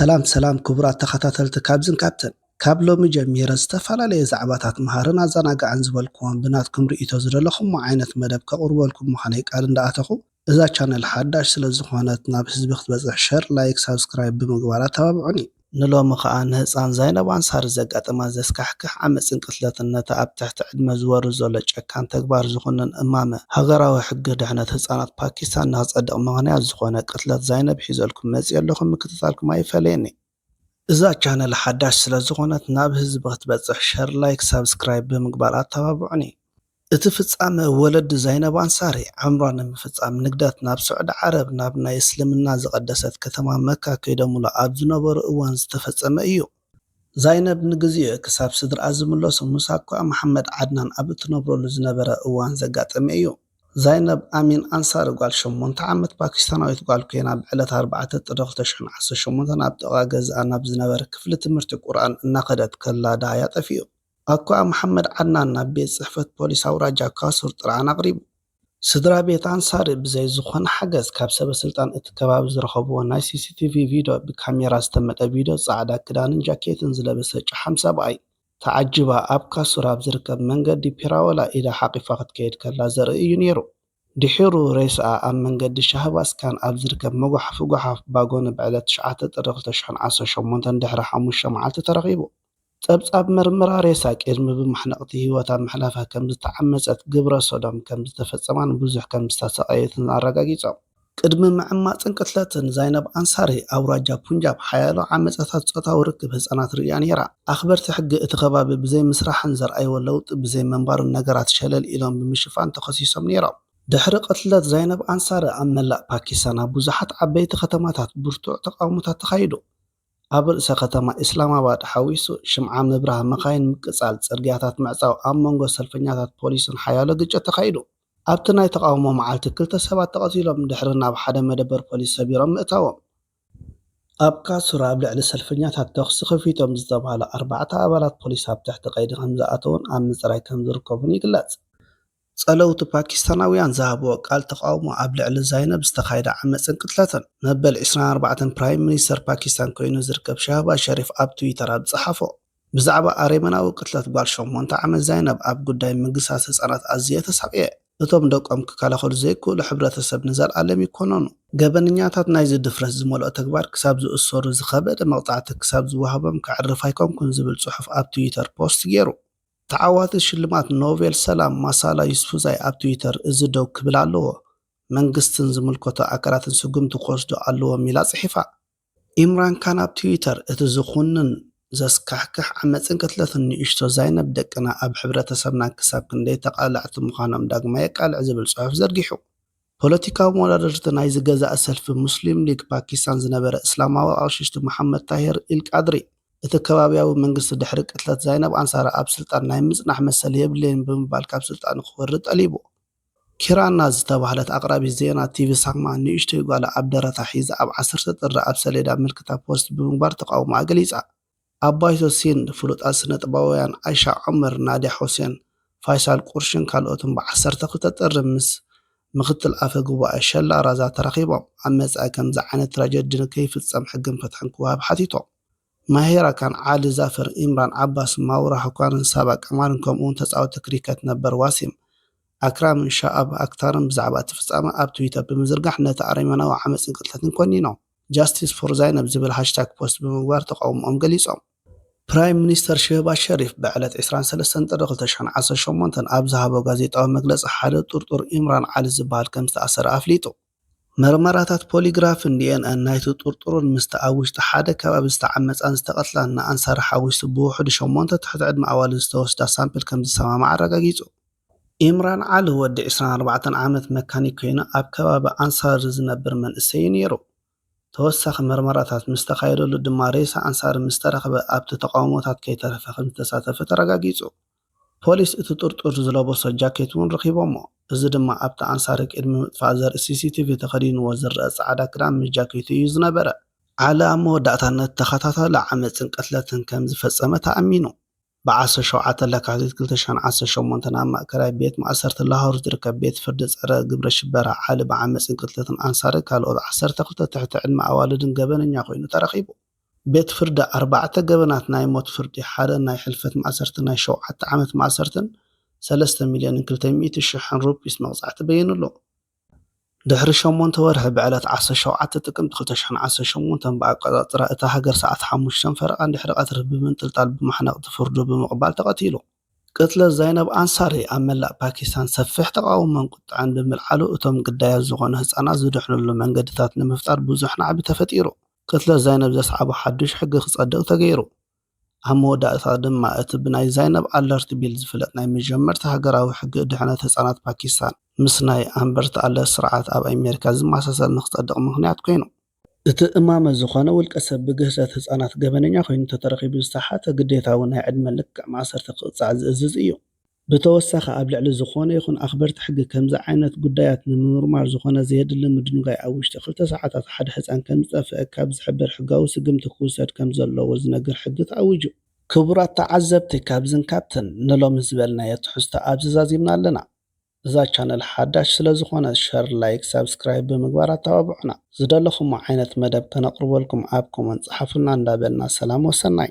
ሰላም ሰላም ክቡራት ተኸታተልቲ ካብዝን ካብተን፣ ካብ ሎሚ ጀሚረ ዝተፈላለየ ዛዕባታት መሃርን ኣዘናጋዕን ዝበልኩዎም ብናትኩም ርእይቶ ዝደለኹሞ ዓይነት መደብ ከቕርበልኩም ምዃነይ ቃል እንዳኣተኹ፣ እዛ ቻነል ሓዳሽ ስለ ዝኾነት ናብ ህዝቢ ክትበጽሕ ሸር፣ ላይክ፣ ሳብስክራይብ ብምግባር ኣተባብዑኒ። ንሎሚ ኸኣ ንህጻን ዛይነብ ኣንሳሪ ዘጋጠማ ዘስካሕክሕ ዓመጽን ቅትለትን ነቲ ኣብ ትሕቲ ዕድመ ዝወርድ ዘሎ ጨካን ተግባር ዝኹንን እማመ ሃገራዊ ሕጊ ድሕነት ህጻናት ፓኪስታን ንኽጸድቕ ምኽንያት ዝኾነ ቅትለት ዛይነብ ሒዘልኩም መጽየ ኣለኹ። ምክትታልኩም ኣይፈለየኒ። እዛ ቻነል ሓዳሽ ስለ ዝኾነት ናብ ህዝቢ ክትበጽሕ ሸር፣ ላይክ፣ ሳብስክራይብ ብምግባር ኣተባብዑኒ። እቲ ፍጻመ ወለዲ ዛይነብ ኣንሳሪ ዕምሯ ንምፍጻም ንግደት ናብ ስዑዲ ዓረብ ናብ ናይ እስልምና ዝቐደሰት ከተማ መካ ከይዶምሉ ኣብ ዝነበሩ እዋን ዝተፈጸመ እዩ። ዛይነብ ንግዜኡ ክሳብ ስድርኣ ዝምለሱ ምስ ኣኮኣ መሓመድ ዓድናን ኣብ እትነብረሉ ዝነበረ እዋን ዘጋጠመ እዩ። ዛይነብ ኣሚን ኣንሳሪ ጓል ሸሞንተ ዓመት ፓኪስታናዊት ጓል ኮይና ብዕለት ኣርባዕተ ጥሪ ክልተ ሽሕን ዓሰርተ ሸሞንተን ኣብ ጥቓ ገዝኣ ናብ ዝነበረ ክፍሊ ትምህርቲ ቁርኣን እናኸደት ከላ ደሃያ ጠፊኡ። ኣኮኣ መሓመድ ዓድናን ናብ ቤት ጽሕፈት ፖሊስ ኣውራጃ ካሱር ጥርዓን ኣቕሪቡ። ስድራ ቤት ኣንሳሪ ብዘይ ዝኾነ ሓገዝ ካብ ሰበ ስልጣን እቲ ከባቢ ዝረኸብዎ ናይ ሲሲቲቪ ቪድዮ ብካሜራ ዝተመጠ ቪድዮ ጻዕዳ ክዳንን ጃኬትን ዝለበሰ ጨሓም ሰብኣይ ተዓጂባ ኣብ ካሱር ኣብ ዝርከብ መንገዲ ፒራወላ ኢዳ ሓቒፋ ክትከይድ ከላ ዘርኢ እዩ ነይሩ። ድሒሩ ሬስኣ ኣብ መንገዲ ሻህባስካን ኣብ ዝርከብ መጓሓፊ ጓሓፍ ባጎኒ ብዕለት ትሽዓተ ጥሪ ክልተ ሽሕን ዓሰርተ ሸሞንተን ድሕሪ ሓሙሽተ መዓልቲ ተረኺቡ። ጸብጻብ መርመራ ሬሳ ቅድሚ ብማሕነቕቲ ህይወታ ምሕላፋ ከም ዝተዓመጸት፣ ግብረ ሶዶም ከም ዝተፈጸማን ብዙሕ ከም ዝተሰቐየትን ኣረጋጊጾም። ቅድሚ ምዕማጽን ቅትለትን ዛይነብ ኣንሳሪ ኣውራጃ ፑንጃብ ሓያሎ ዓመጻታት ጾታዊ ርክብ ህጻናት ርእያ ነይራ። ኣኽበርቲ ሕጊ እቲ ከባቢ ብዘይ ምስራሕን ዘርኣይዎ ለውጢ ብዘይ ምንባሩን ነገራት ሸለል ኢሎም ብምሽፋን ተኸሲሶም ነይሮም። ድሕሪ ቅትለት ዛይነብ ኣንሳሪ ኣብ መላእ ፓኪስታን ኣብ ብዙሓት ዓበይቲ ከተማታት ብርቱዕ ተቓውሞታት ተኻይዱ። ኣብ ርእሰ ከተማ ኢስላማባድ ሓዊሱ ሽምዓ ምብራህ፣ መኻይን ምቅጻል፣ ጽርግያታት ምዕጻው፣ ኣብ መንጎ ሰልፈኛታት ፖሊስን ሓያሎ ግጭት ተኻይዱ። ኣብቲ ናይ ተቓውሞ መዓልቲ ክልተ ሰባት ተቐቲሎም ድሕሪ ናብ ሓደ መደበር ፖሊስ ሰቢሮም ምእታዎም። ኣብ ካሱር ኣብ ልዕሊ ሰልፈኛታት ተኹሲ ከፊቶም ዝተባህሉ ኣርባዕተ ኣባላት ፖሊስ ኣብ ትሕቲ ቀይዲ ከም ዝኣተዉን ኣብ ምጽራይ ከም ዝርከቡን ይግለጽ። ጸለውቲ ፓኪስታናውያን ዝሃብዎ ቃል ተቓውሞ ኣብ ልዕሊ ዛይነብ ዝተኻየደ ዓመጽን ቅትለትን። መበል ዕስራን ኣርባዕተን ፕራይም ሚኒስተር ፓኪስታን ኮይኑ ዝርከብ ሸህባዝ ሸሪፍ ኣብ ትዊተር ኣብ ዝጸሓፎ፣ ብዛዕባ ኣረሜናዊ ቅትለት ጓል ሸሞንተ ዓመት ዛይነብ ኣብ ጉዳይ ምግሳስ ህጻናት ኣዝየ ተሳቕየ። እቶም ደቆም ክከላኸሉ ዘይክእሉ ሕብረተሰብ ንዘለኣለም ይኮነኑ። ገበነኛታት ናይዚ ድፍረት ዝመልኦ ተግባር ክሳብ ዝእሰሩ ዝኸበደ መቕጻዕቲ ክሳብ ዝወሃቦም ከዕርፍ ኣይኮንኩን ዝብል ጽሑፍ ኣብ ትዊተር ፖስት ገይሩ። ተዓዋቲ ሽልማት ኖቤል ሰላም ማሳላ ዩስፉዛይ ኣብ ትዊተር እዚ ደው ክብል ኣለዎ፣ መንግስትን ዝምልከቶ ኣካላትን ስጉምቲ ክወስዱ ኣለዎም ኢላ ጽሒፋ። ኢምራን ካን ኣብ ትዊተር እቲ ዝኹንን ዘስካሕክሕ ዓመጽን ቅትለትን ንእሽቶ ዛይነብ ደቅና ኣብ ሕብረተሰብና ክሳብ ክንደይ ተቓላዕቲ ምዃኖም ዳግማይ የቃልዕ ዝብል ጽሑፍ ዘርጊሑ። ፖለቲካዊ መወዳድርቲ ናይዚ ገዛኢ ሰልፊ ሙስሊም ሊግ ፓኪስታን ዝነበረ እስላማዊ ኣቕሽሽቲ መሓመድ ታሂር ኢልቃድሪ፣ እቲ ከባብያዊ መንግስቲ ድሕሪ ቅትለት ዛይነብ ኣንሳሪ ኣብ ስልጣን ናይ ምጽናሕ መሰል የብለይን ብምባል ካብ ስልጣኑ ክወርድ ጠሊቡ። ኪራና ዝተባህለት ኣቕራቢት ዜና ቲቪ ሳማ ንእሽቶይ ጓላ ኣብ ደረታ ሒዛ ኣብ ዓሰርተ ጥሪ ኣብ ሰሌዳ ምልክታ ፖስት ብምግባር ተቓውሞኣ ገሊጻ። ኣብ ባይቶ ሲንድ ፍሉጣት ስነ ጥበባውያን ኣይሻ ዑመር፣ ናድያ ሑሴን፣ ፋይሳል ቁርሽን ካልኦትን ብ ዓሰርተ ክልተ ጥሪ ምስ ምክትል ኣፈ ጉባኤ ሸላ ራዛ ተራኺቦም ኣብ መጻኢ ከምዚ ዓይነት ትራጀዲ ንከይፍጸም ሕግን ፍትሕን ክወሃብ ሓቲቶም። ማሄራ ካን፣ ዓሊ ዛፈር፣ ኢምራን ዓባስ፣ ማውራ ሆኳንን ሳባ ቀማርን ከምኡውን ተጻወቲ ክሪከት ነበር ዋሲም ኣክራምን ሻኣብ ኣክታርን ብዛዕባ እቲ ፍጻመ ኣብ ትዊተር ብምዝርጋሕ ነቲ ኣረሜናዊ ዓመጽን ቅትለትን ኮኒኖም። ጃስቲስ ፎር ዛይነብ ዝብል ሃሽታግ ፖስት ብምግባር ተቓውሞኦም ገሊጾም። ፕራይም ሚኒስተር ሸህባዝ ሸሪፍ ብዕለት ዕስራን ሰለስተን ጥሪ ክልተ ሽሕን ዓሰርተ ሸሞንተን ኣብ ዝሃቦ ጋዜጣዊ መግለጺ ሓደ ጥርጡር ኢምራን ዓሊ ዝበሃል ከም ዝተኣሰረ ኣፍሊጡ። መርመራታት ፖሊግራፍን ዲ ኤን ኤን ናይቲ ጥርጡርን ምስቲ ኣብ ውሽጢ ሓደ ከባቢ ዝተዓመጻን ዝተቐትላን ንኣንሳሪ ሓዊሱ ብውሑዱ ሸሞንተ ትሕቲ ዕድመ ኣዋልድ ዝተወስዳ ሳምፕል ከም ዝሰማማዕ ኣረጋጊጹ። ኢምራን ዓሊ ወዲ ዕስራን ኣርባዕተን ዓመት መካኒክ ኮይኑ ኣብ ከባቢ ኣንሳሪ ዝነብር መንእሰይ እዩ ነይሩ። ተወሳኺ መርመራታት ምስ ተኻየደሉ ድማ ሬሳ ኣንሳሪ ምስ ተረኽበ ኣብቲ ተቓውሞታት ከይተረፈ ከም ዝተሳተፈ ተረጋጊጹ። ፖሊስ እቲ ጥርጡር ዝለበሶ ጃኬት እውን ረኺቦሞ። እዚ ድማ ኣብቲ ኣንሳሪ ቅድሚ ምጥፋእ ዘርኢ ሲሲቲቪ ተኸዲንዎ ዝረአ ጻዕዳ ክዳን ምስ ጃኬቱ እዩ ዝነበረ። ዓሊ ኣብ መወዳእታ ነቲ ተኸታታሊ ዓመጽን ቅትለትን ከም ዝፈጸመ ተኣሚኑ። ብ ዓሰርተ ሸውዓተ ለካቲት ክልተ ሽሕን ዓሰርተ ሸሞንተን ኣብ ማእከላይ ቤት ማእሰርቲ ላሆር ዝርከብ ቤት ፍርዲ ጸረ ግብረ ሽበራ ዓሊ ብዓመጽን ቅትለትን ኣንሳሪ ካልኦት ዓሰርተ ክልተ ትሕቲ ዕድመ ኣዋልድን ገበነኛ ኮይኑ ተረኺቡ። ቤት ፍርዲ ኣርባዕተ ገበናት ናይ ሞት ፍርዲ፣ ሓደ ናይ ሕልፈት ማእሰርቲ ናይ ሸውዓተ ዓመት ማእሰርትን ሰለስተ ሚልዮንን ክልተ ሚእቲ ሽሕን ሩፒስ መቕጻዕቲ በይኑ ኣሎ። ድሕሪ ሸሞንተ ወርሒ ብዕለት ዓሰርተ ሸውዓተ ጥቅምቲ ክልተ ሽሕን ዓሰርተ ሸሞንተን ብኣቆጻጽራ እታ ሃገር ሰዓት ሓሙሽተ ፈረቓ ድሕሪ ቀትሪ ብምንጥልጣል ብማሕነቕቲ ፍርዱ ብምቕባል ተቐቲሉ። ቅትለት ዛይነብ ኣንሳሪ ኣብ መላእ ፓኪስታን ሰፊሕ ተቓውሞን ቁጥዐን ብምልዓሉ እቶም ግዳያት ዝኾኑ ህጻናት ዝድሕንሉ መንገድታት ንምፍጣር ብዙሕ ናዕቢ ተፈጢሩ። ቅትለት ዛይነብ ዘስዓቦ ሓዱሽ ሕጊ ክጸድቕ ተገይሩ። ኣብ መወዳእታ ድማ እቲ ብናይ ዛይነብ ኣለርት ቢል ዝፍለጥ ናይ መጀመርታ ሃገራዊ ሕጊ ድሕነት ህጻናት ፓኪስታን ምስ ናይ ኣንበርት ኣለርት ስርዓት ኣብ ኣሜሪካ ዝመሳሰል ንክጸድቕ ምኽንያት ኮይኑ። እቲ እማመ ዝኾነ ውልቀ ሰብ ብግህሰት ህጻናት ገበነኛ ኮይኑ ተተረኺቡ ዝተሓተ ግዴታዊ ናይ ዕድመ ልክዕ ማእሰርቲ ክቕጻዕ ዝእዝዝ እዩ። ብተወሳኺ ኣብ ልዕሊ ዝኾነ ይኹን ኣኽበርቲ ሕጊ ከምዚ ዓይነት ጉዳያት ንምምርማር ዝኾነ ዘየድሊ ምድንጓይ ኣብ ውሽጢ ክልተ ሰዓታት ሓደ ህጻን ከም ዝጠፍአ ካብ ዝሕብር ሕጋዊ ስግምቲ ክውሰድ ከም ዘለዎ ዝነግር ሕጊ ተኣዊጁ። ክቡራት ተዓዘብቲ ካብዝን ካብትን ንሎሚ ዝበልናዮ ትሕዝቶ ኣብዚ ዛዚምና ኣለና። እዛ ቻነል ሓዳሽ ስለ ዝኾነ ሸር፣ ላይክ፣ ሳብስክራይብ ብምግባር ኣተባብዑና። ዝደለኹሞ ዓይነት መደብ ከነቕርበልኩም ኣብ ኮመንት ጸሓፉልና እንዳበልና ሰላም ወሰናይ።